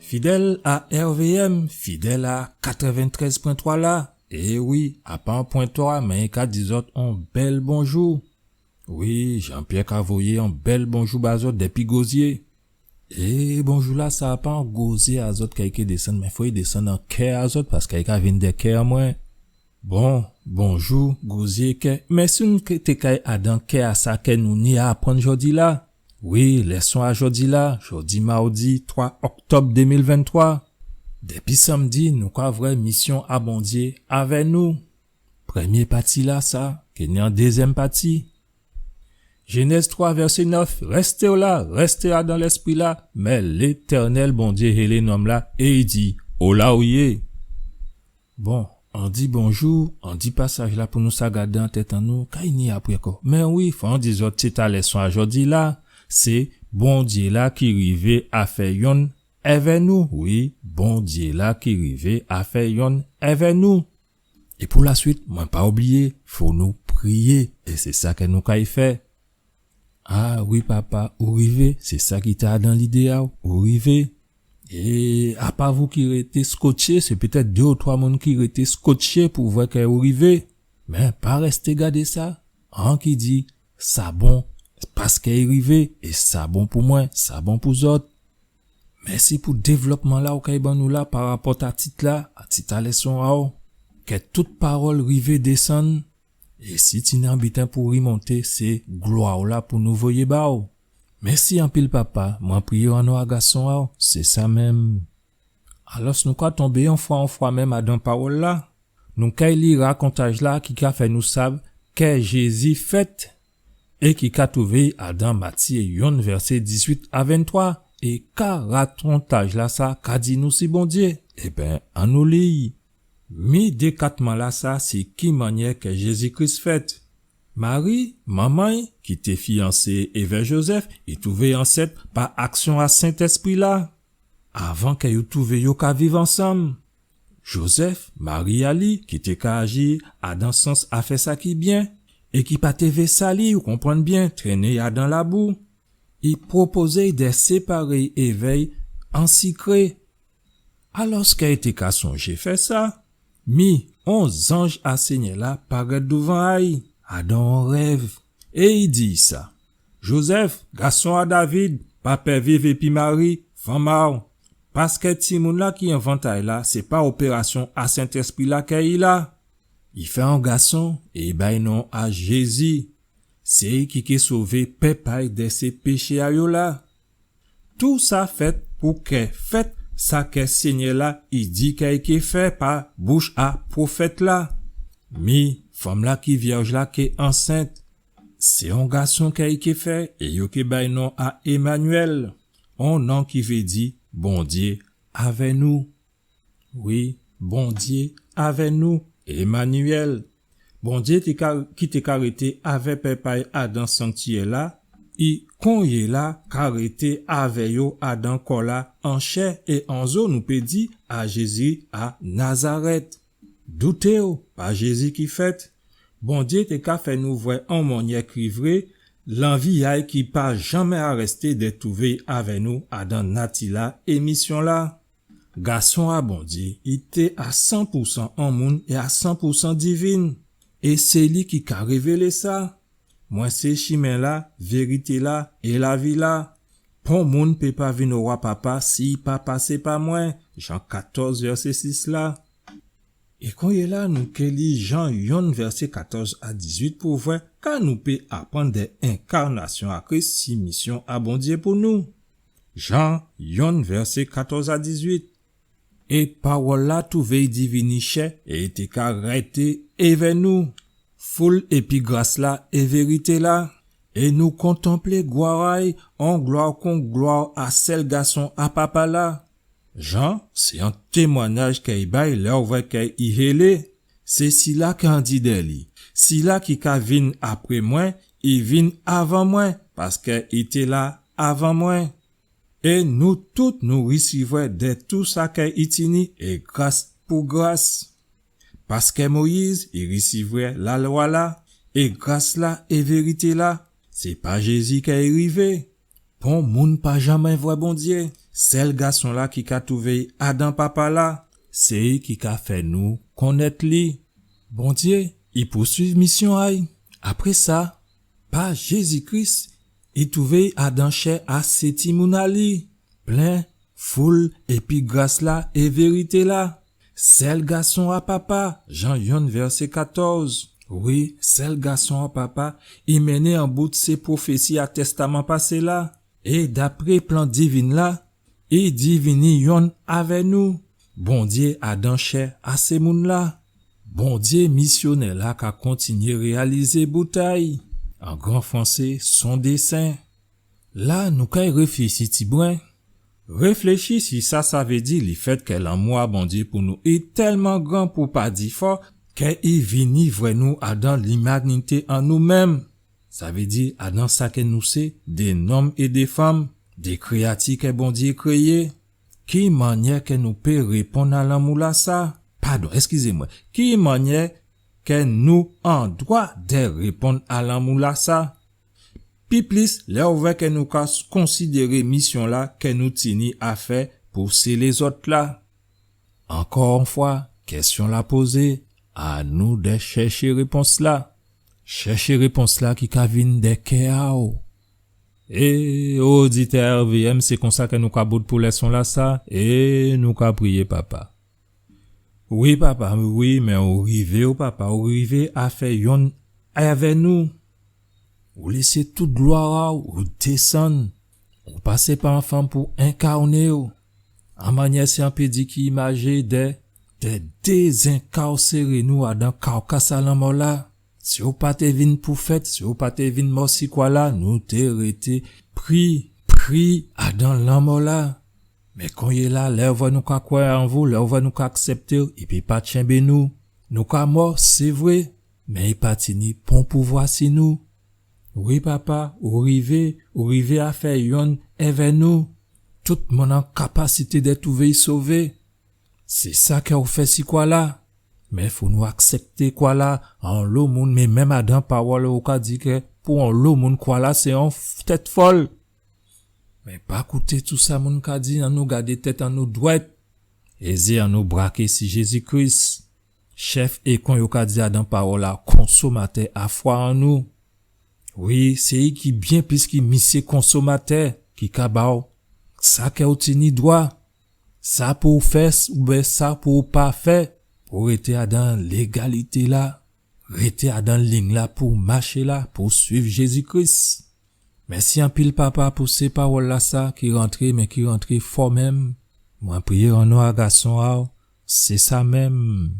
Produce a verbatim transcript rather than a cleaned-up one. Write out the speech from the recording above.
Fidèl a R V M, fidèl a katrèventrèz pwen twa la. É wi, a pa on pwen twa, mé i ka di zòt on bèl bonjou. Wi, Jean-Pierre ka voyé on bèl bonjou ba zòt dépi Gozyé. É bonjou-la, sa pa on gozyé a zòt kè i ké désann, mé fò i désann an kè a zòt, paskè i ka vin dè kè an mwen. Bon, bonjou, gozyé kè. Mé si nou ké té kay adan kè a sa kè nou ni a aprann jòdi-la. Wi, lèson a jòdi-la, jòdi mawdi twa òktòb dé mil venntwa. Dépi sanmdi, nou ka vwè misyon a Bondyé avè nou. Prèmyé pati-la, sa, ké ni an dézyèm pati. Jénèz twa, vèsé nèf, rèsté la, rèsté adan Lèspri-la, mé Létènèl Bondyé hélé nonm-la, é i di, ola ou yé ? Bon, an di bonjou, an di pasaj-la pou nou sa gadé an tèt an nou, kay ni apré ankò. Mé wi, fò an di zòt tit a lèson a jòdi-la, sé Bondyé-la ki rivé a fè yonn èvè nou, wi, Bondyé-la ki rivé a fè yonn èvè nou. É pou laswit, mwen pa oubliyé, fò nou priyé, é sé sa kè nou kay fè. A wi, Papa, ou rivé, sé sa ki té adan lidé a'w, ou rivé. É a pa vou ki rété skotché, sé pétèt dé ou twa moun ki rété skotché pou vwè kè ou rivé. Mé pa rèsté gadé sa, anki di, sa bon, paskè i rivé, é sa bon pou mwen, sa bon pou zòt. Mèsi pou dévlopman-la ou kay ban nou la parapòt a tit-la, a tit a lèson a'w. Kè tout pawòl rivé désann, é si tini on biten pou rimonté, sé glwa-la pou nou voyé ba'w. Mèsi anpil, Papa, mwen priyé an non a Gason a'w, sé sa menm. Alò, nou ka tonbé on fwa, on fwa menm adan pawòl-la. Nou kay li rakontaj-la ki ka fè nou sav kè Jézi fèt é ki ka twouvé adan Matyé yonn, vèsé dizuit a venntwa, é ka rakontaj-lasa ka di nou si Bondyé. Ében, annou li. Mi dékatman-lasa, sé ki mannyè kè Jézi Kris fèt. Mari, manman'y, ki té fiyansé èvè Jozèf, i twouvé ansent pa aksyon a Sentèspri-la. Avan kè yo twouvé yo ka viv ansanm. Jozèf, mari a li, ki té ka aji adan sans a fè sa ki byen, é ki pa té vé sali, ou konprann byen, trenné adan labou. I pwopozé dè séparé èvè'y an sikré. Alòskè i té ka sonjé fè sa, mi, on zanj a Sényè-la parèt douvan a'y, adan on rèv, é i di sa, Jozèf, gason a David, pa pè viv épi Mari, fanm a'w, paskè timoun-la ki an vant a'y la, sé pa opérasyon a Sentèspri-la kè i la. I fè on gason, é i bay non a Jézi. Sé i ki ké sové pèp a'y dè sé péché a yo la. Tou sa fèt pou kè fèt sa kè Sényè-la i di kè i ké fè pa bouch a pwofèt-la. Mi, fanm-la ki vyèj la ké ansent, sé on gason kè i ké fè, é yo ké bay non a Emanyèl, on non ki vé di Bondyé avè nou. Wi, Bondyé avè nou, Emanyèl. Bondyé té ka, ki té ka rété avè pèp a'y adan sanktiyè-la, i konyéla ka rété avè yo adan kò-la, an chè é an zo, nou pé di, a Jézi a Nazarèt. Douté'w, pa Jézi ki fèt. Bondyé té ka fè nou vwè an mannyè ki vré, lanvi a'y ki pa janmè arèsté dè twouvé avè nou adan nati-la é misyon-la. Gason a Bondyé, i té a san pou san an moun é a san pou san divin. É sé li ki ka révélé sa. Mwen sé chimen-la, vérité-la é lavi-la. Pon moun pé pa vin owa Papa si i pa pasé pa mwen. Jan katòz, vèsé sis la. É konyéla, nou ké li Jan yonn, vèsé katòz a dizuit pou vwè ka nou pé aprann dè enkarnasyon a Kris si misyon a Bondyé pou nou. Jan yonn, vèsé katòz a dizuit. É Pawòl-la twouvé i divini chè é i té ka rété èvè nou, foul épi gras-la é vérité-la. É nou kontanplé glwa a'y, on glwa kon glwa a sèl Gason a Papa-la. Jan, sé on témwanyaj kè i bay lè ou vwè kè i hélé. Sé sila kè an di dè li, sila ki ka vin apré mwen, i vin avan mwen, paskè i té la avan mwen. É nou tout nou risivwè dè tou sa kè i tini, é gras pou gras. Paskè Moyiz i risivwè lalwa-la, é gras-la é vérité-la, sé pa Jézi kè i rivé. Pon moun pa janmè vwè Bondyé. Sèl gason la ki ka twouvé adan Papa la, sé i ki ka fè nou konnèt li. Bondyé, i pouswiv misyon a'y. Apré sa, pa Jézi Kris, i twouvé adan chè a sé timoun a li, plen foul épi gras la é vérité la. Sèl gason a Papa, Jan yonn vèsé katòz. Wi, sèl gason a Papa, i mennen an bout sé pwofési a Tèstaman Pasé la. É dapré plan divin la, i divini yonn avè nou. Bondyé adan chè a sé moun la. Bondyé misyonè la ka kontinyé réyalizé bout a'y. An gran fransé, son dessein. La, nou kay réfléchi tibren. Réfléchi si sa, sa vé di lèfèt kè lanmou a Bondyé pou nou i tèlman gran pou pa di fò, kè i vini vwè nou adan limanité an nou menm. Sa vé di, adan sa kè nou sé, dé nonm é dé fanm, dé kréyati kè Bondyé kréyé. Ki mannyè kè nou pé réponn a lanmou la sa? Padon, èskizé mwen. Ki mannyè kè nou an dwa dè réponn a lanmou la sa? Pi plis, lè ou vwè kè nou ka s-, konsidéré misyon la kè nou tini a fè pou sé lézòt la. Ankò on fwa, kèsyon la pozé, a nou dè chèché répons la. Chèché répons la ki ka vin dè kè a'w. É, oditè R V M, sé konsa kè nou ka bout pou lèson la sa, é nou ka priyé, Papa. Wi, Papa, wi, mé ou rivé, o Papa, ou rivé a fè yonn avè nou. Ou lésé tout glwa a'w, ou désann. Ou pasé pa on fanm pou enkarné'w. An mannyè si an pé di ki imajé dè, dè dézenkarséré nou adan karkas a lanmò la. Si ou pa té vin pou fèt, si ou pa té vin mò si kwa la, nou té rété pri, pri adan lanmò la. Mé konyéla, lè ou vwè nou ka kwè an vou, lè ou vwè nou ka aksèpté'w, i pé pa tchenbé nou. Nou ka mò, sé vré, mé i pa tini pon pouvwa si nou. Wi, Papa, ou rivé, ou rivé a fè yonn èvè nou. Tout moun an kapasité dè twouvé'y sové. Sé sa kè ou fè si kwa la. Mé fò nou aksèpté kwa la, onlo moun, mé menm adan pawòl ou ka di kè pou onlo moun kwa la sé on f-, tèt fòl. Mé pa kouté tou sa moun ka di, annou gadé tèt an nou dwèt. É zyé an nou braké si Jézi Kris. Chèf é kon yo ka di adan pawòl la, konsomatè a fwa an nou. Wi, sé i ki byen plis ki misyé konsomatè, ki ka ba'w sa kè ou tini dwa, sa pou ou fè, oubyen sa pou ou pa fè, pou rété adan légalité la, rété adan lign la pou maché la, pou swiv Jézi Kris. Mèsi anpil, Papa, pou sé pawòl la sa ki rantré, mé ki rantré fò menm. Mwen priyé an non a gason a'w, sé sa menm.